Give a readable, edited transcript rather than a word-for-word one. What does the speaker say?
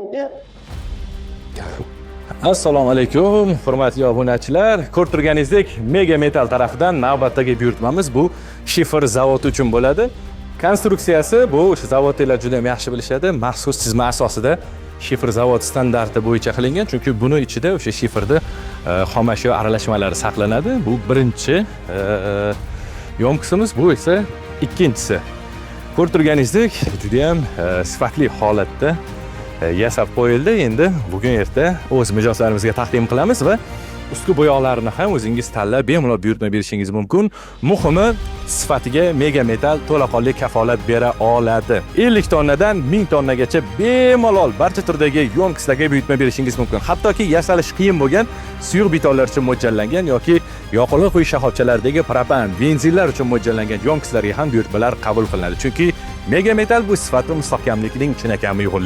Menga. Assalomu alaykum, hurmatli obunachilar. Ko'rib turganingizdek, Mega Metal tarafidan navbatdagi buyurtmamiz bu shifr zavodi uchun bo'ladi. Konstruksiyasi bu o'sha zavodlar juda ham yaxshi bilishadi. Maxsus chizma asosida shifr zavod standarti bo'yicha qilingan, chunki buni ichida o'sha shifrni xomashyo aralashmalari saqlanadi. Bu birinchi yonkisimiz, bu esa ikkinchisi. Ko'rib turganingizdek, juda ham sifatli holatda yasab qo'yildi. Endi bugun erta o'z mijozlarimizga taqdim qilamiz va ustki bo'yoqlarini ham o'zingiz tanlab bemalol buyurtma berishingiz mumkin. Muhimi, sifatiga Mega Metal to'laqonli kafolat bera oladi. 50 tonnadan 1000 tonnagacha bemalol barcha turdagi yonkislarga buyurtma berishingiz mumkin. Hattoki yasalishi qiyin bo'lgan suyuq betonlar uchun mo'ljallangan yoki yoqilg'i quyish shoxobchalaridagi propan, benzinlar uchun mo'ljallangan yonkislarga ham buyurtmalar qabul qilinadi. Chunki Mega Metal bu sifat va mustahkamlikning chinakam uyg'unligi.